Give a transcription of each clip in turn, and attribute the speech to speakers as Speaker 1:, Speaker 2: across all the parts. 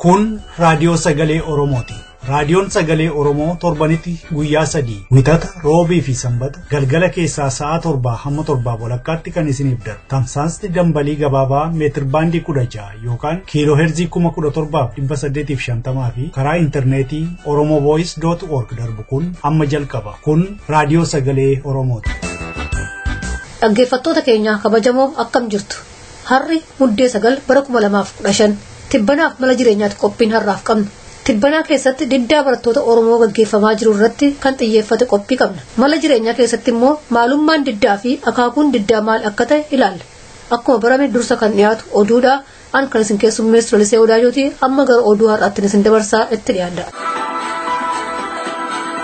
Speaker 1: Kun raadiyoo sagalee Oromooti. Raadiyoon sagalee Oromoo torbanitti guyyaa 3 Wixata, Roobii fi Sanbata galgala keessaa sa'a 7 hamma 7:30 kan isiniif darbu. Tamsaasni dambalii gabaabaa meetir baandii 16 yookaan kiiloo heerzii 17,850 fi karaa intarneetii oromovoice.org darbu kun amma jalqaba. Kun raadiyoo sagalee Oromooti.
Speaker 2: Dhaggeeffattoota keenya kabajamoo akkam jirtu? Harri Muddee 9 bara 2015 tibbanaaf mala jireenyaatti qophiin har'aaf qabna. Tibbanaa keessatti diddaa barattoota Oromoo gaggeeffamaa jiru irratti kan xiyyeeffate qophii qabna. Mala jireenyaa keessatti immoo maalummaan diddaa fi akaakuun diddaa maal akka ta'e ilaalla. Akkuma barame dursa kan dhiyaatu oduudha. An kan isin keessummeessu Lalisee Odaajooti. Amma gara oduu har'aatti isin dabarsaa itti dhiyaadha.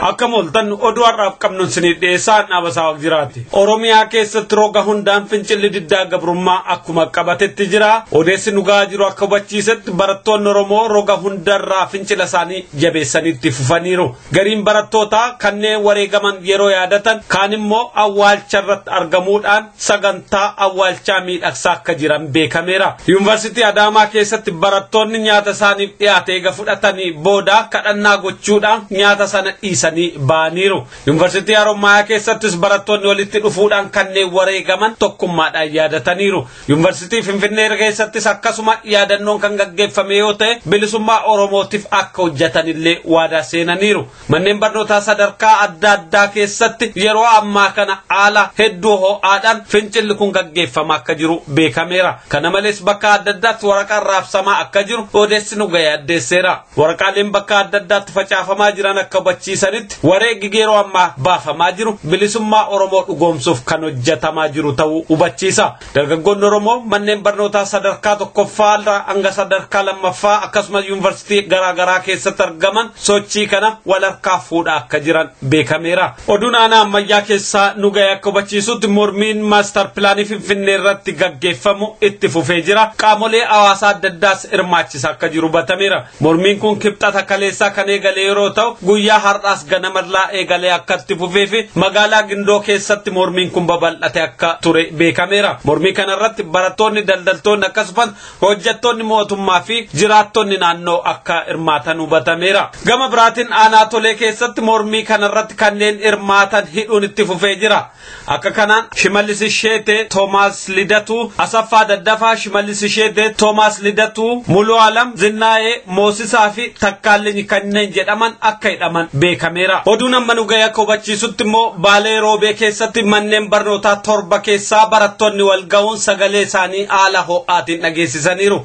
Speaker 3: Akka mooltan oduu har'aaf qabnu isinii dhiyeessaa dhaabasaa jiraati. Oromiyaa keessatti roga hundaan fincilli diddaa gabrummaa akkuma qabatetti jira. Odeessi nu gahaa jiru akka hubachiisetti barattoonni Oromoo roga hundarraa fincila isaanii jabeessanii itti fufaniiru. Gariin barattootaa kanneen wareegaman yeroo yaadatan kaan immoo awwaalcha irratti argamuudhaan sagantaa awwaalchaa miidhagsaa akka jiran beekameera. Yuunivarsiitii Adaamaa keessatti barattoonni nyaata isaaniif dhiyaate eega fudhatanii booda kadhannaa gochuudhaan nyaata sana dhiisan baaniiru. Yuunivarsiitii Haromaayaa keessattis barattoonni walitti dhufuudhaan kanneen wareegaman tokkummaadhaan yaadataniiru. Yuunivarsiitii Finfinnee keessattis akkasuma yaadannoon kan gaggeeffame yoo ta'e bilisummaa Oromootiif akka hojjetanillee waadaa seenaniiru. Manneen barnootaa sadarkaa adda addaa keessatti yeroo ammaa kana haala hedduu ho'aadhaan fincilli kun gaggeeffamaa akka jiru beekameera. Kana malees bakka adda addaatti waraqaan raabsamaa akka jiru odeessi nu ga'e addeesseera. Waraqaaleen bakka adda addaatti facaafamaa jiran akka hubachiisanitti wareeggi yeroo ammaa baafamaa jiru bilisummaa Oromoo dhugoomsuuf kan hojjetamaa jiru ta'uu hubachiisa. Dargaggoonni Oromoo manneen barnootaa sadarkaa tokkoffaa hanga sadarkaa lammaffaa akkasumas yuunivarsiitii garaagaraa keessatti argaman sochii kana wal harkaa fuudhaa akka jiran beekameera. Oduun aanaa ammayyaa keessaa nu ga'e akka hubachiisutti mormiin maastar pilaanii Finfinnee irratti gaggeeffamu itti fufee jira. Qaamolee hawaasaa adda addaas hirmaachisa akka jiru hubatameera. Mormiin kun kibxata kaleessaa kan eegale yeroo ta'u guyyaa har'aas ganamarraa eegalee akka itti fufee fi magaalaa Gindoo keessatti mormiin kun babal'ate akka ture beekameera. Mormii kanarratti barattoonni, daldaltoonni akkasumas hojjettoonni mootummaa fi jiraattonni naannoo akka hirmaatan hubatameera. Gama biraatiin aanaa Tolee keessatti mormii kanarratti kanneen hirmaatan hidhuun itti fufee jira. Akka kanaan Shimallis Isheetee, Toomaas Lidatuu, Asaffaa Daddafaa, Shimallis Isheetee, Toomaas Lidatuu, Muluu Alam, Zinnaa'ee, Moosisaa fi Takkaallinyi kanneen jedhaman akka hidhaman beekameera. Oduun amma nu ga'e akka hubachiisutti immoo Baalee Roobee keessatti manneen barnootaa 7 keessaa barattoonni wal ga'uun sagalee isaanii haala ho'aatiin dhageessisaniiru.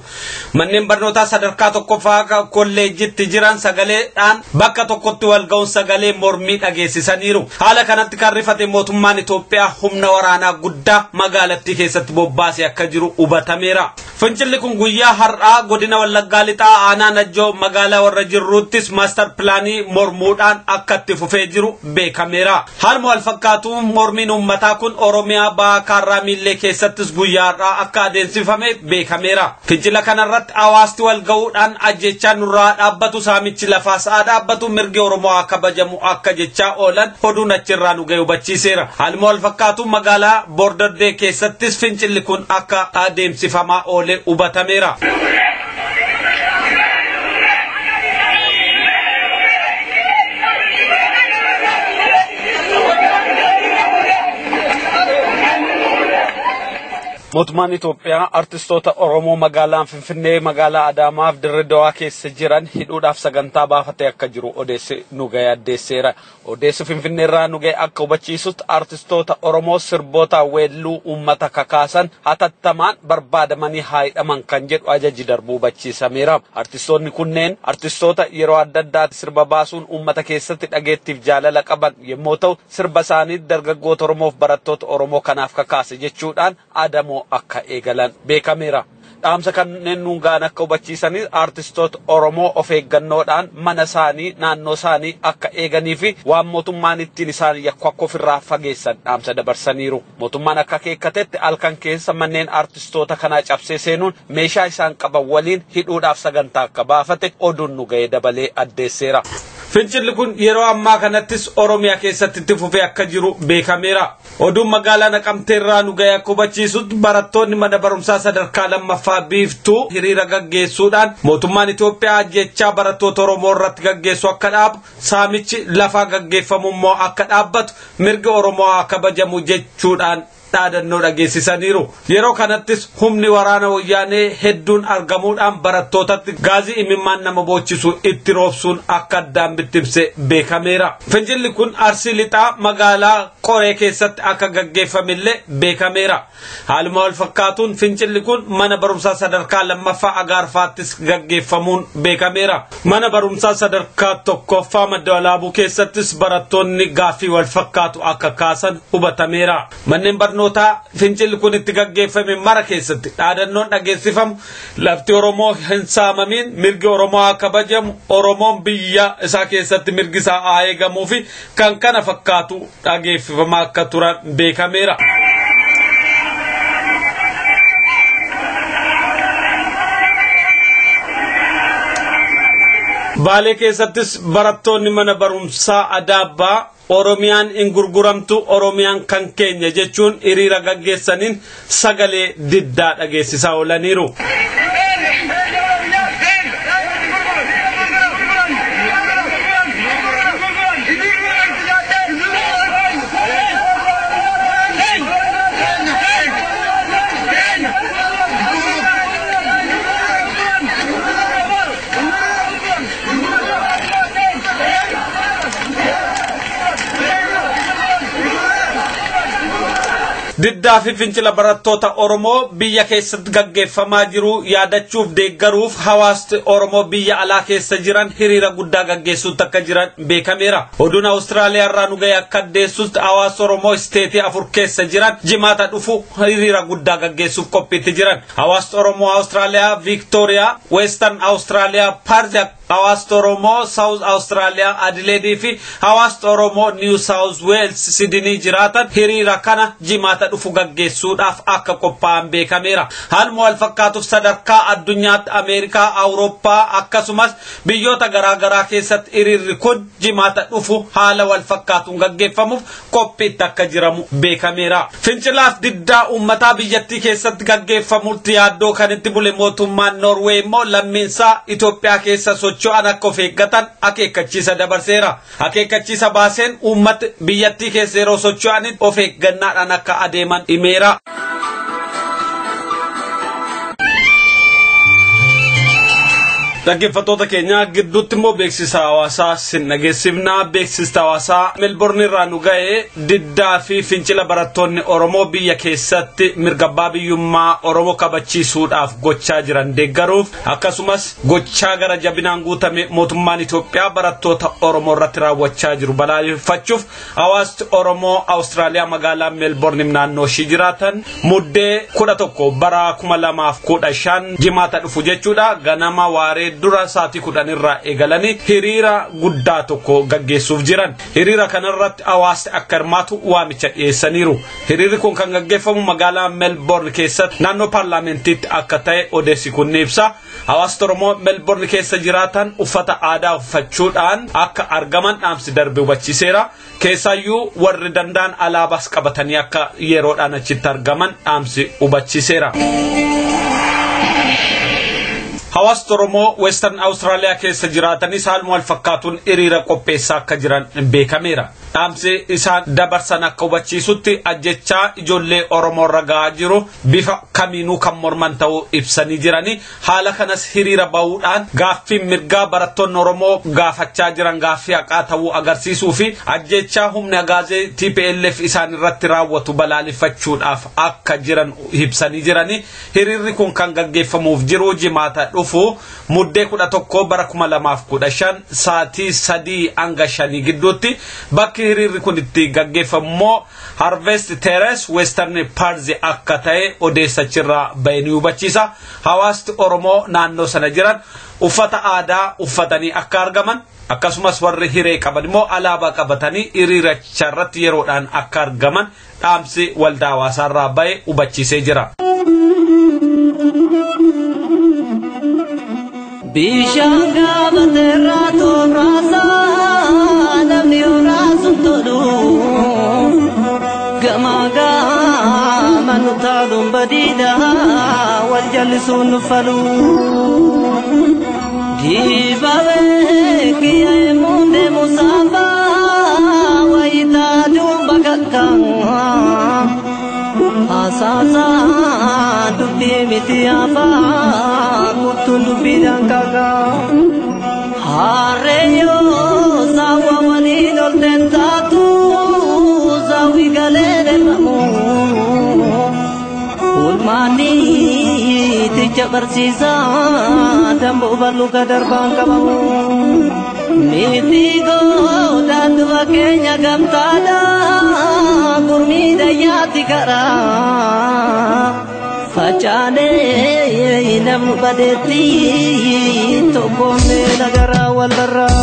Speaker 3: Manneen barnootaa sadarkaa tokkoffaa kolleejjitti jiran sagaleedhaan bakka tokkotti wal ga'uun sagalee mormii dhageessisaniiru. Haala kanatti kan rifate mootummaan Itoophiyaa humna waraanaa guddaa magaalattii keessatti bobbaasee akka jiru hubatameera. Fincilli kun guyyaa har'aa godina Wallaggaa Lixaa aanaa Najjoo magaalaa warra jirruuttis maastar pilaanii mormuudhaan akka itti fufee jiru beekameera. Haaluma wal fakkaatuun mormiin uummataa kun Oromiyaa bahaa Kaarraa Miillee keessattis guyyaa har'aa akka adeemsifame beekameera. Fincila kanarratti hawaasni wal ga'uudhaan ajjechaa nurraa dhaabbatu, saamichi lafaa sa'aa dhaabbatu, mirgi Oromoo akka kabajamu akka jechaa oolan oduun achirraa nu ga'e hubachiiseera. Haaluma wal fakkaatuun magaalaa Bordordee keessattis fincilli kun akka adeemsifamaa oole hubatameera. Mootummaan Itoophiyaa artistoota Oromoo magaalaan Finfinnee, magaalaa Adaamaa fi Dirree Dawaa keessa jiran hidhuudhaaf sagantaa baafatee akka jiru odeessi nu ga'e addeesseera. Odeessi Finfinnee irraa nu ga'e akka hubachiisutti artistoota Oromoo sirboota weelluu uummata kakaasan hatattamaan barbaadamanii haa hidhaman kan jedhu ajaji darbuu hubachiisameera. Artistoonni kunneen artistoota yeroo adda addaatti sirba baasuun uummata keessatti dhageettiif jaalala qaban yommuu ta'u sirba isaanii dargaggoota Oromoo fi barattoota Oromoo kanaaf kakaase jechuudhaan adamoo akka eegalan beekameera. Dhaamsa kanneen nuun ga'an akka hubachiisanii artistoota Oromoo of eeggannoodhaan mana isaanii naannoo isaanii akka eeganii fi waan mootummaan ittiin isaan yakku akka ofirraa fageessan dhaamsa dabarsaniiru. Mootummaan akka akeekkatetti halkan keessa manneen artistoota kanaa cabsee seenuun meeshaa isaan qaban waliin hidhuudhaaf sagantaa akka baafate oduun nu ga'ee dabalee addeesseera. Fincilli kun yeroo ammaa kanattis Oromiyaa keessatti itti fufee akka jiru beekameera. Oduun magaalaa Naqamtee irraa nu ga'e akka hubachiisutti barattoonni mana barumsaa sadarkaa lammaffaa Biiftuu hiriira gaggeessuudhaan mootummaan Itoophiyaa ajjechaa barattoota Oromoo irratti gaggeessu akka dhaabu, saamichi lafaa gaggeeffamu immoo akka dhaabbatu, mirgi Oromoo haa kabajamu jechuudhaan dhaadannoo dhageessisaniiru. Yeroo kanattis humni waraana wayyaanee hedduun argamuudhaan barattootatti gaazii imimmaan nama boochisu itti roobsuun akka addaan bittimse beekameera. Fincilli kun Arsii Lixaa magaalaa Qoree keessatti akka gaggeeffamillee beekameera. Haaluma wal fakkaatuun fincilli kun mana barumsaa sadarkaa lammaffaa Agaarfaattis gaggeeffamuun beekameera. Mana barumsaa sadarkaa tokkoffaa Madda Walaabuu keessattis barattoonni gaaffii wal fakkaatu akka kaasan hubatameera. Manneen barnootaa fincilli kun itti gaggeeffame mara keessatti dhaadannoon dhageessifamu lafti Oromoo hin saamamiin, mirgi Oromoo haa kabajamu, Oromoon biyya isaa keessatti mirgi isaa haa eegamuu fi kan kana fakkaatu dhageeffifamaa akka turan beekameera. Baalee keessattis barattoonni mana barumsaa Adaabbaa Oromiyaan hin gurguramtu, Oromiyaan kan keenya jechuun hiriira gaggeessaniin sagalee diddaa dhageessisaa oolaniiru. Diddaa fi fincila barattoota Oromoo biyya keessatti gaggeeffamaa jiru yaadachuuf deeggaruuf hawaasni Oromoo biyya alaa keessa jiran hiriira guddaa gaggeessuutti akka jiran beekameera. Oduun Awustiraaliyaa irraa nu ga'e akka addeessutti hawaasni Oromoo isteetii 4 keessa jiran jimaata dhufu hiriira guddaa gaggeessuuf qophiitti jiran. Hawaasni Oromoo Awustiraaliyaa, Viiktooriyaa, Weestern Awustiraaliyaa, Paarzi, hawaasni Oromoo Saawuz Awustiraaliyaa, Adileedii fi hawaasni Oromoo Niw Saawuz Weels Sidinii jiraatan hiriira kana jimaata dhufu gaggeessuudhaaf akka qophaa'an beekameera. Haaluma wal fakkaatuuf sadarkaa addunyaatti Ameerikaa, Awurooppaa akkasumas biyyoota garaagaraa keessatti hiriirri kun jimaata dhufu haala wal fakkaatuun gaggeeffamuuf qophiitti akka jiramu beekameera. Fincilaaf diddaa uummataa biyyattii keessatti gaggeeffamutti yaaddoo kan itti bule mootummaan Noorweey immoo lammiinsaa Itoophiyaa keessa socho'an akka of eeggatan akeekkachiisa dabarseera. Akeekkachiisa baaseen uummati biyyattii keessa yeroo socho'anitti of eeggannaadhaan akka adeeman himeera. Dhaggeeffattoota keenya gidduutti immoo beeksisa hawaasaa sin dhageessifnaa. Beeksisa hawaasaa Meelboorn irraa nu ga'e diddaa fi fincila barattoonni Oromoo biyya keessatti mirga abbaa biyyummaa Oromoo kabachiisuudhaaf gochaa jiran deeggaruuf akkasumas gochaa gara jabinaan guutame mootummaan Itoophiyaa barattoota Oromoo irratti raawwachaa jiru balaaleffachuuf hawaasni Oromoo Awustiraaliyaa magaalaa Meelboorn naannoo ishii jiraatan muddee 11 bara 2015 jimaata dhufu jechuudha ganama waaree dura sa'aatii 10 irraa eegalanii hiriira guddaa tokko gaggeessuuf jiran. Hiriira kanarratti hawaasni akka hirmaatu waamicha dhiyeessaniiru. Hiriirri kun kan gaggeeffamu magaalaa Melbourne keessatti naannoo paarlaamentiitti akka ta'e odeessi kun ni ibsa. Hawaasni Oromoo Melbourne keessa jiraatan uffata aadaa uffachuudhaan akka argaman dhaamsi darbe hubachiiseera. Keessaayyuu warri danda'an alaabaas qabatanii akka yeroodhaan achitti argaman dhaamsi hubachiiseera. Hawaasni Oromoo Western Australia keessa jiraatanis haaluma wal fakkaatuun hiriira qopheessaa akka jiran beekameera. Dhaamsi isaan dabarsan akka hubachiisutti ajjechaa ijoollee Oromoo irra gahaa jiru bifa kamiinuu kan morman ta'uu ibsanii jiranii haala kanas hiriira bahuudhaan gaaffii mirgaa barattoonni Oromoo gaafachaa jiran gaaffii haqaa ta'uu agarsiisuu fi ajjechaa humna gaazee TPLF isaan irratti raawwatu balaaleffachuudhaaf akka jiran ibsanii jiranii hiriirri kun kan gaggeeffamuuf jiru jimaata dhufu muddee 11 bara 2015 sa'aatii 3 hanga 5 gidduutti bakki hiriirri kun itti gaggeeffamu immoo Harvest Terrace Western Park akka ta'e odeessachirraa bahee ni hubachiisa. Hawaasni Oromoo naannoo sana jiran uffata aadaa uffatanii akka argaman akkasumas warri hiree qaban immoo alaabaa qabatanii hiriiricha irratti yeroodhaan akka argaman dhaamsi waldaa hawaasaarraa bahe hubachiisee jira.
Speaker 4: Bishaan gaafateerraa tooraasaa. Callisuun nuffaluu dibaabee kiyya emuun deemu saafaa wayitaa duuba kakkaa asaasaa dubbii miti afaa kuttuun dubbiidhaan kakaa harreeyyoo saawwa waliin olteen taatu saawwi galee deemamu. Ulmaani ticha barsiisaa damboo balluka darbaan qabamu. Miti goodaa duba keenya gamtaadha gurmii dayyaati karaa. Facaanee namnu badeetti tokkoomee nagaraa wal barraa.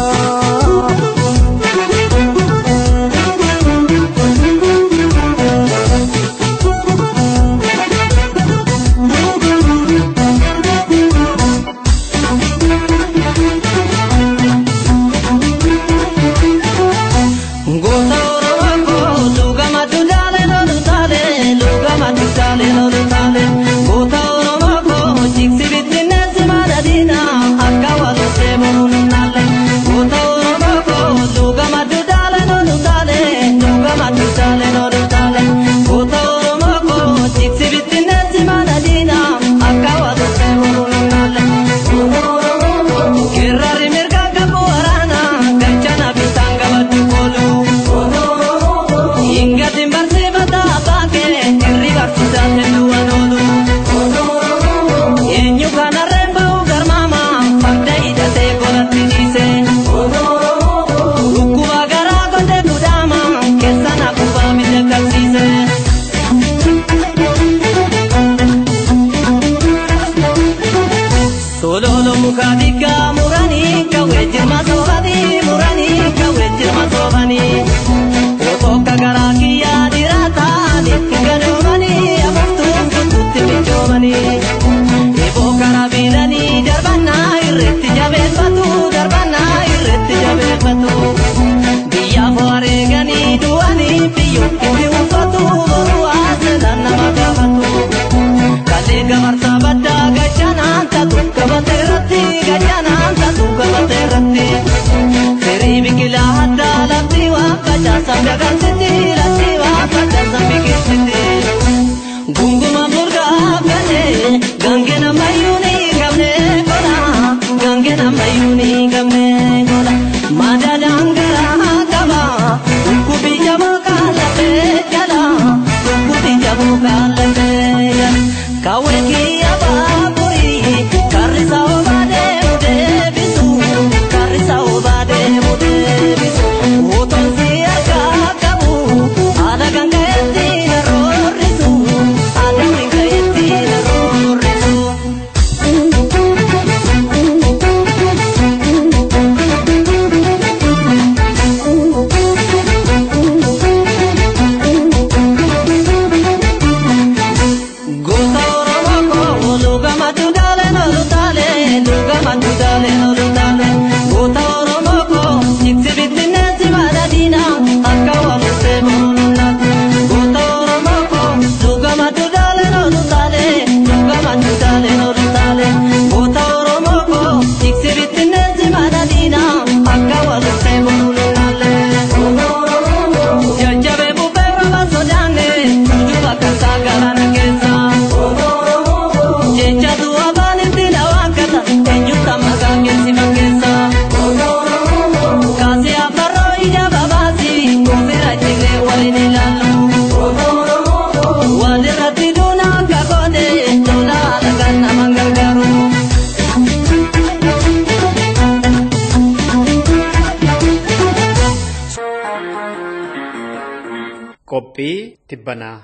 Speaker 5: Qophii tibbanaa.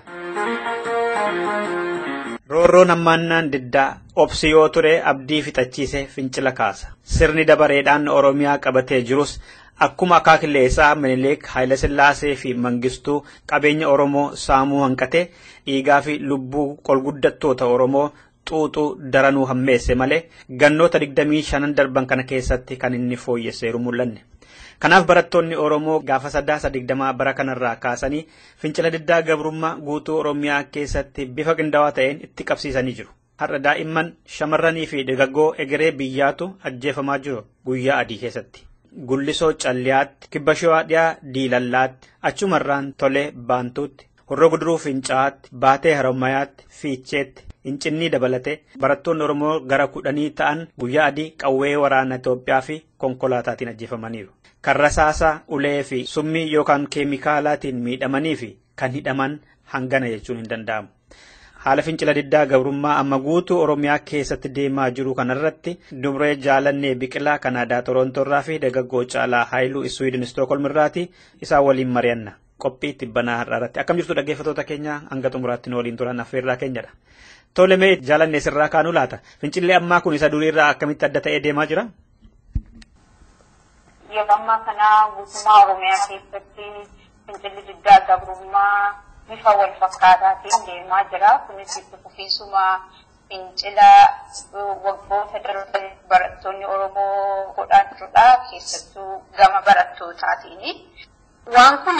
Speaker 5: Roorroon hammaannaan diddaa obsi yoo ture abdii fixachiise fincila kaasa. Sirni dabareedhaan Oromiyaa qabatee jirus akkuma akaakilee isaa Minilik, Haayilasillaasee fi Mangistuu qabeenya Oromoo saamuu hanqate dhiigaa fi lubbuu qolguddattoota Oromoo xuuxuu daranuu hammeesse malee gannoota 25 darban kana keessatti kan inni fooyyesseeru mul'anne. Kanaaf barattoonni Oromoo gaafa 9/20 bara kanarraa kaasanii fincila diddaa gabrummaa guutuu Oromiyaa keessatti bifa qindaawaa ta'een itti qabsiisanii jiru. Har'a daa'imman shamarranii fi dargaggoo egeree biyyaatu ajjeefamaa jiru guyyaa adii keessatti. Gullisoo Calliyaatti, Kibba Shawaa Dhiyaa Diilallaatti, achumarraan Tolee Baantuutti, Horroo Guduruu Fincaa'aatti, Baatee Harommayaatti, Fiicheetti, Hincinnii dabalatee barattoonni Oromoo gara 10 ta'an guyyaa adii qawwee waraana Itoophiyaa fi konkolaataatiin ajjeefamaniiru. Kan rasaasaa, ulee fi summii yookaan keemikaalaatiin miidhamanii fi kan hidhaman hangana jechuun hin danda'amu. Haala fincila diddaa gabrummaa amma guutuu Oromiyaa keessatti deemaa jiru kanarratti Dubree Jaalannee Biqilaa Kanaadaa Torontoorraa fi dargaggoo Caalaa Haayiluu Iswiidin Istookholm irraati isaan waliin mari'anna. Qophii tibbanaa har'aa irratti akkam jirtu dhaggeeffattoota keenya hanga xumuraatti nu waliin turan affeerraa keenyadha. Tole mee Jaalannee sirraa kaanuu laata? Fincilli ammaa kun isa duriirraa akkamitti adda ta'ee deemaa jira?
Speaker 6: Yeroo ammaa kana guutummaa Oromiyaa keessatti fincilli diddaa gabrummaa bifa wal fakkaataatiin deemaa jira. Kunis itti fufiinsuma fincila waggoota darban barattoonni Oromoo godhaa jirudha. Keessattuu gama barattootaatiin. Waan kun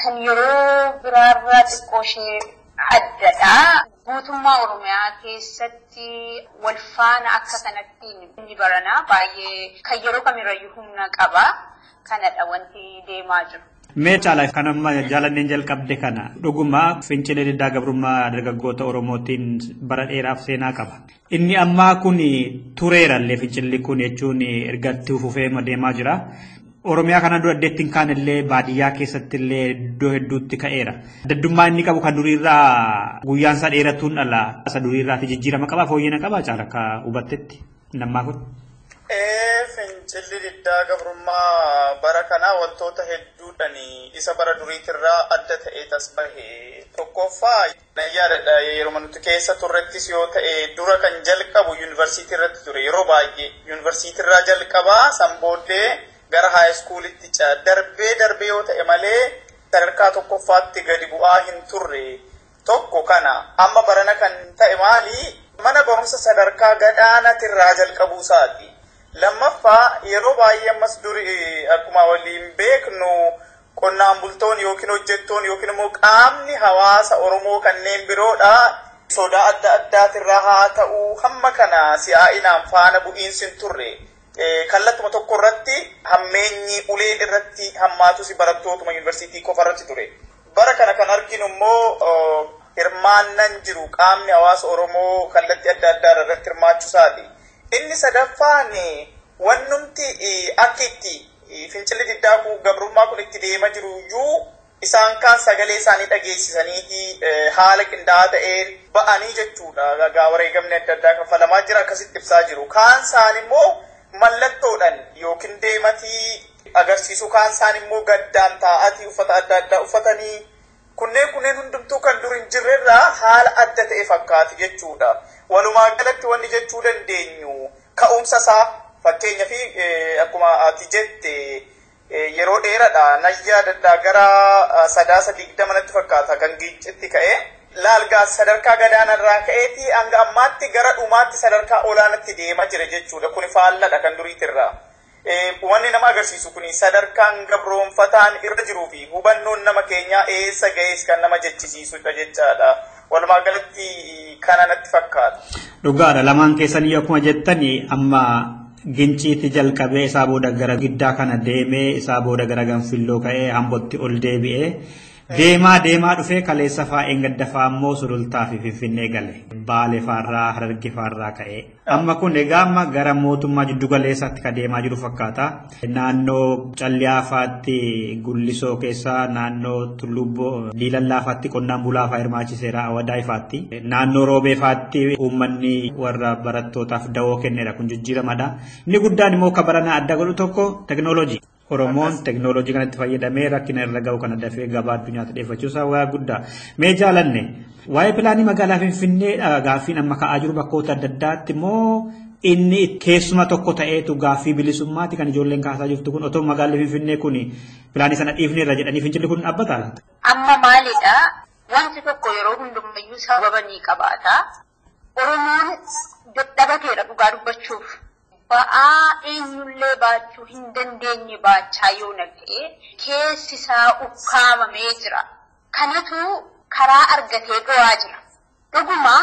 Speaker 6: kan yeroo biraarraa xiqqoo ishee addadha. Guutummaa Oromiyaa keessatti wal faana akka kanatti inni baranaa baay'ee kan yeroo kamirrayyuu humna qaba. Kanadha wanti deemaa jiru.
Speaker 5: Mee Caalaa kan amma Jaalanneen jalqabde kana dhuguma fincila diddaa gabrummaa dargaggoota Oromootiin bara dheeraaf seenaa qaba. Inni ammaa kun tureerallee fincilli kun jechuun erga itti fufee deemaa jira. Oromiyaa kana dura addeettiin kaanillee baadiyyaa keessatti illee iddoo hedduutti ka'eera. Addaddummaa inni qabu kan duriirraa guyyaan isaa dheeratuun dhala. Isa duriirraati jijjiirama qabaa fooyyina qabaa Caala akka hubattetti nammaa kun.
Speaker 7: Fincilli diddaa gabrummaa bara kanaa wantoota hedduudhaan isa bara duriitirraa adda ta'ee tas bahe. Tokkoffaa yaadadha yeroo nuti keessa turrettis yoo ta'e dura kan jalqabu yuunivarsiitii irratti ture yeroo baay'ee yuunivarsiitii irraa jalqabaa san booddee gara high schoolitti darbee darbee yoo ta'e malee sadarkaa tokkoffaatti gadi bu'aa hin turre. Tokko kana amma barana kan ta'e maali mana barumsa sadarkaa gadaanaatirraa jalqabuu isaati. Lammaffaa yeroo baay'ee ammas duri akkuma waliin beeknu qonnaan bultoonni yookiin hojjettoonni yookiin immoo qaamni hawaasa Oromoo kanneen biroodha. Sodaa adda addaatirraa haa ta'u hamma kana si'aa'inaan faana bu'iinsi hin turre. Kallattuma tokko irratti hammeenyi uleen irratti hammaatus barattootuma yuunivarsiitii qofa irratti ture. Bara kana kan arginu immoo hirmaannan jiru qaamni hawaasa Oromoo kallattii adda addaa irratti hirmaachuu isaati. Inni sadaffaan wannumti akka itti fincilli diddaa gabrummaa kun itti deema jiru iyyuu isaan kaan sagalee isaanii dhageessisaniiti haala qindaa'aa ta'een ba'anii jechuudha. Egaa wareegamni adda addaa kaffalamaa jira akkasitti ibsaa jiru. Kaan isaan immoo mallattoodhaan yookiin deematii agarsiisu kaan isaan immoo gaddaan taa'atii uffata adda addaa uffatanii kunneen hundumtuu kan dur hin jirrerraa haala adda ta'e fakkaati jechuudha. Walumaa galatti wanni jechuu dandeenyu ka'umsa isaa fakkeenya fi akkuma ati jette yeroo dheeraadha nayyaa daddaa gara 9-20 natti fakkaata kan gincitti ka'e. Laalgaa sadarkaa gadaanarraa ka'eeti hanga ammaatti gara dhumaatti sadarkaa olaanaatti deemaa jira jechuudha. Kuni faalladha kan duriitirraa. Wanni nama agarsiisu kuni sadarkaan gabroonfataan irra jiruu fi hubannoon nama keenyaa eessa ga'es kan nama jechisiisudha jechaadha. Walumaa galatti kana natti fakkaata.
Speaker 5: Dhugaadha lamaan keessanii akkuma jettani amma ginciitti jalqabee isaa booda gara giddaa kana deemee isaa booda gara ganfilloo ka'ee hambotti ol deebi'ee deemaa deemaa dhufee kaleessa faa'een gadda fa'aa immoo sulultaa fi finfinnee gale. Baalee fa'arraa hararge fa'arraa ka'ee. Amma kun egaa amma gara mootummaa jiddu galeessaatti kan deemaa jiru fakkaata. Naannoo Calliyaa fa'aatti Gullisoo keessaa naannoo Tullubboo Diilallaa fa'aatti qonnaan bulaa fa'aa hirmaachiseera Awadaay fa'aatti. Naannoo Roobee fa'aatti uummanni warra barattootaaf dawoo kenneera kun jijjiiramadha. Inni guddaan immoo akka baranaa adda godhu tokko teknooloojii. Oromoon teknooloojii kanatti fayyadamee rakkina irra ga'u kana dafee gabaa addunyaatti dhiyeeffachuu isaa waa guddaa. Mee Jaalanne waa'ee pilaanii magaalaa Finfinnee gaaffiin amma ka'aa jiru bakkoota adda addaatti immoo inni keessuma tokko ta'eetu gaaffii bilisummaati kan ijoolleen kaasaa jirtu kun otoo magaalli Finfinnee kun pilaanii sana dhiifneerra jedhanii fincilli kun dhaabbataa laata?
Speaker 6: Amma maalidha? Wanti tokko yeroo hundumayyuu sababa ni qabaata. Oromoon dadhabateera dhugaa dubbachuuf. Ba'aa eenyullee baachuu hin dandeenye baachaa yoo na ta'e keessi isaa ukkaamamee jira. Kanatu karaa argatee dho'aa jira. Dhuguma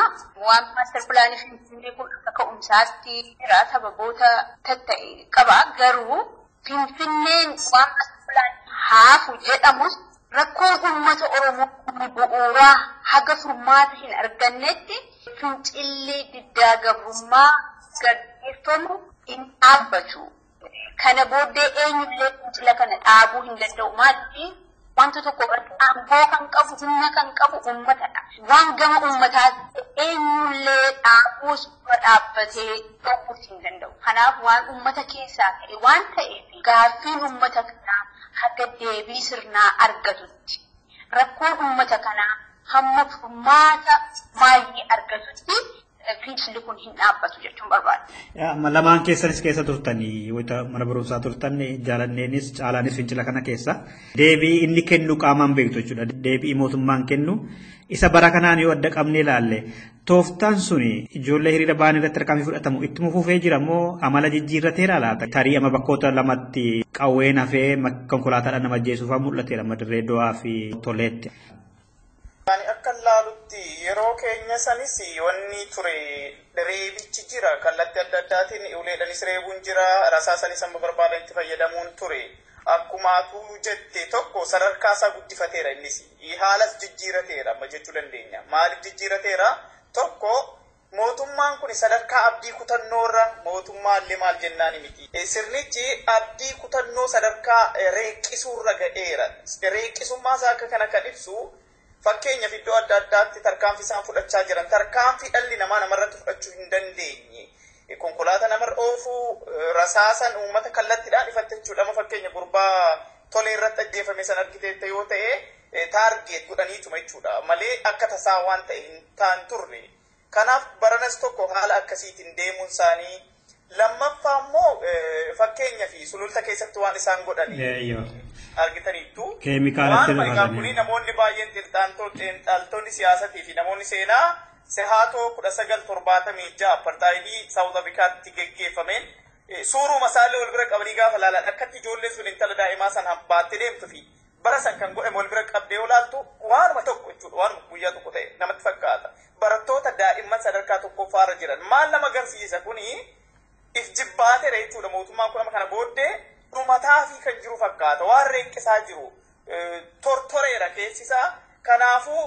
Speaker 6: waan maaster pilaanii Finfinnee kun akka ka'umsaatti jira sababoota tatta'e qaba. Garuu Finfinneen waan maaster pilaanii haafu jedhamus rakkoon uummata Oromoo bu'uuraa haga furmaata hin argannetti fincilli diddaa gabrummaa gaggeeffamu hin dhaabbatu. Kana booddee eenyullee fincila kana dhaabuu hin danda'u. Maaliif wanta tokko irratti aangoo kan qabu, humna kan qabu uummatadha. Waan gama uummataa eenyullee dhaabuus dura dhaabbatee dhowwuus hin danda'u. Kanaaf waan uummata keessaa ka'e waan ta'eef gaaffiin uummata kanaa haga deebii sirnaa argatutti rakkoon uummata kanaa hamma furmaata maayii argatutti fincilli kun hin dhaabbatu jechuun barbaada.
Speaker 5: Lamaan keessanis keessa turtanii wayita mana barumsaa turtan Jaalanneenis Caalaanis fincila kana keessa deebii inni kennu qaamaan beektu jechuudha. Deebii mootummaan kennu isa bara kanaan yoo adda qabnee ilaalle tooftaan suni ijoollee hiriira ba'an irratti tarkaanfii fudhatamu ittuma fufee jira moo amala jijjiirrateera laata? Tarii amma bakkoota lamatti qawween hafee konkolaataadhaan nama ajjeesuufaa mul'ateera amma Dirree Dawaa fi Toleetti.
Speaker 7: Ani akka laalutti yeroo keenya sanis wanni ture reebichi jira kallattii adda addaatiin uleedhanis reebuun jira rasaasanis amma barbaadan itti fayyadamuun ture. Akkumaatu jette tokko sadarkaa isaa guddifateera innis haalas jijjiirateera amma jechuu dandeenya. Maaliif jijjiirateera? Tokko mootummaan kun sadarkaa abdii kutannoorra mootummaallee maal jennaan miti. Sirnichi abdii kutannoo sadarkaa reeqqisuurra ga'eera. Reeqqisummaa isaa akka kana kan ibsu fakkeenyaaf iddoo adda addaatti tarkaanfii isaan fudhachaa jiran tarkaanfii dhalli namaa namarratti fudhachuu hin dandeenye. Konkolaataa namarra oofuu rasaasan uummata kallattiidhaan ifatte jechuudha. Amma fakkeenya gurbaa Tolee irratti ajjeefame san argiteetta yoo ta'e taargeet godhaniituma jechuudha. Malee akka tasaa waan ta'e hin taan turre. Kanaaf baranas tokko haala akkasiitiin deemuun isaanii lammaffaa immoo fakkeenya fi Sululta keessatti waan isaan godhan argitaniittu.
Speaker 5: Keemikaala
Speaker 7: kuni namoonni baay'een xiinxaltoonni siyaasatii fi namoonni seenaa Sehaatoo 1976 apartaayidii Saawut Afrikaatti geggeeffameen suuruma isaallee wal bira qabanii gaafa laalan akkatti ijoolleen sun intala daa'imaa san baattee deemtu fi bara san kan godhame wal bira qabdee yoo laaltu waanuma tokko jechuudha waanuma guyyaa tokko ta'e namatti fakkaata. Barattoota daa'imman sadarkaa tokkoffaarra jiran maal nama agarsiisa kuni if jibbaateera jechuudha mootummaan kun amma kana booddee dhumataa fi kan jiru fakkaata waan reeqqisaa jiru tortoreera keessisaa kanaafuu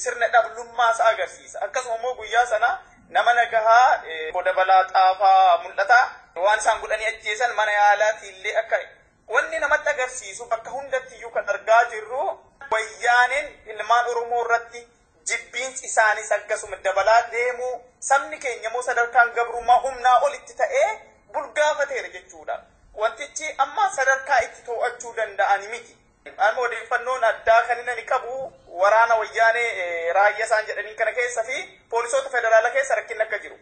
Speaker 7: sirna dhablummaa isaa agarsiisa akkasuma immoo guyyaa sana nama nagahaa Dabalaa Xaafaa mul'ata waan isaan godhanii ajjeesan mana yaalaati illee akka wanni namatti agarsiisu bakka hundatti iyyuu kan argaa jirru wayyaaneen ilmaan Oromoo irratti jibbiinsi isaanis akkasuma dabalaa deemuu sabni keenya immoo sadarkaan gabrummaa humnaa olitti ta'ee bulgaafateera jechuudha. Wantichi amma sadarkaa itti to'achuu danda'an miti. Amma odeeffannoon addaa kan inni qabu waraana wayyaanee raayyaa isaan jedhanii kana keessa fi poolisoota federaalaa keessa rakkinni akka jiru.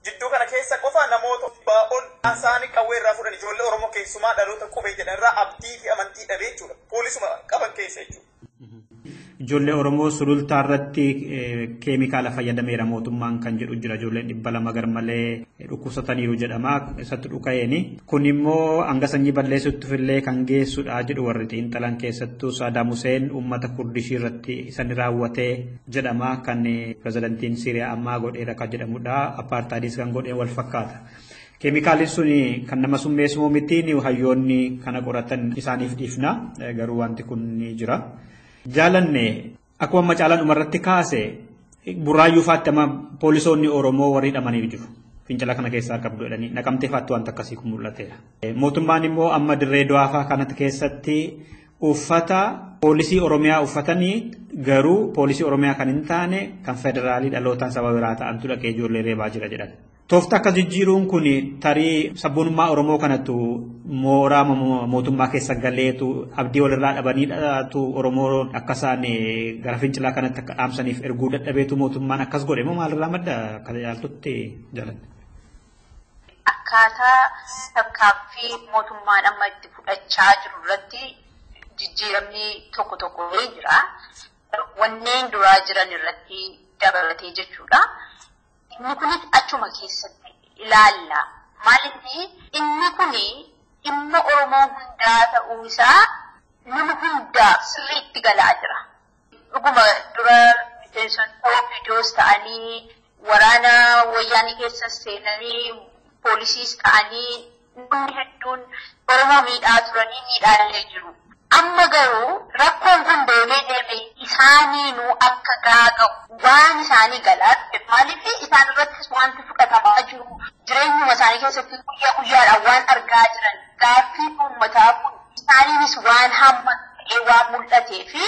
Speaker 7: Jidduu kana keessa qofa namoota ol isaanii qawwee irraa fuudhan ijoollee Oromoo keessumaa dhaloota qubee jedhan irraa abdii fi amantii dhabee jechuudha. Poolisuma qaban keessa jechuudha.
Speaker 5: Ijoollee Oromoo Sulultaa irratti keemikaala fayyadameera mootummaan kan jedhu jira. Ijoolleen 200 garmalee dhukkubsataniiru jedhama. Isatti dhuka'eeni. Kun immoo hanga sanyii balleessutti illee kan geessudha jedhu warri xiinxalan keessattuu Saadaam Huseen uummata Kurdishii irratti isaan raawwatee jedhama. Kan pirezidantiin Siiriyaa ammaa godheera kan jedhamudha. Apartaayidis kan godhee wal fakkaata. Keemikaalli sun kan nama summeessu miti hayyoonni kana qoratan isaaniif dhiifna. Garuu wanti kun ni jira. Jaalanne akkuma amma Caalaan dhumarratti kaase Burraayyuu faatti amma poolisoonni Oromoo warri hidhamanii jiru. Fincila kana keessaa qabdu jedhanii Naqamtee faatti wanta akkasii kun mul'ateera. Mootummaan immoo amma Dirree Dawaa fa'aa kanatti keessatti uffata poolisii Oromiyaa uffatanii garuu poolisii Oromiyaa kan hin taane kan federaalii dhalootaan saba biraa ta'antu dhaqee ijoollee reebaa jira jedhan. Tooftaa akkas jijjiiruun kun tarii sabboonummaa Oromoo kanatu mooraa mootummaa keessa galeetu abdii walirraa dhabaniidhaatu Oromoo akka isaan gara fincilaa kanatti akka dhaamsaniif erguu dadhabeetu mootummaan akkas godhe moo maalirraa madda akka jaaltutti jaalanne?
Speaker 6: Akkaataa tarkaanfii mootummaan amma itti fudhachaa jiru irratti jijjiiramni tokko tokko jira. Wanneen duraa jiran irratti dabalatee jechuudha. Inni kunis achuma keessatti ilaalla. Maaliif inni kuni dhimma Oromoo hundaa ta'uu isaa nama hundaaf sirriitti galaa jira. Dhuguma dura Miseensota OPDOs ta'anii, waraana wayyaanii keessa seenanii, poolisiis ta'anii, namni hedduun Oromoo miidhaa turanii miidhaallee jiru. Amma garuu rakkoon kun deemee deemee isaaniinuu akka gaaga'u waan isaanii galaa dhufe. Maaliif isaan irrattis wanti fudhatamaa jiru, jireenyuma isaanii keessatti guyyaa guyyaadhaan waan argaa jiran, gaaffii uummataa kun isaaniinis waan hamma ta'ee waan mul'atee fi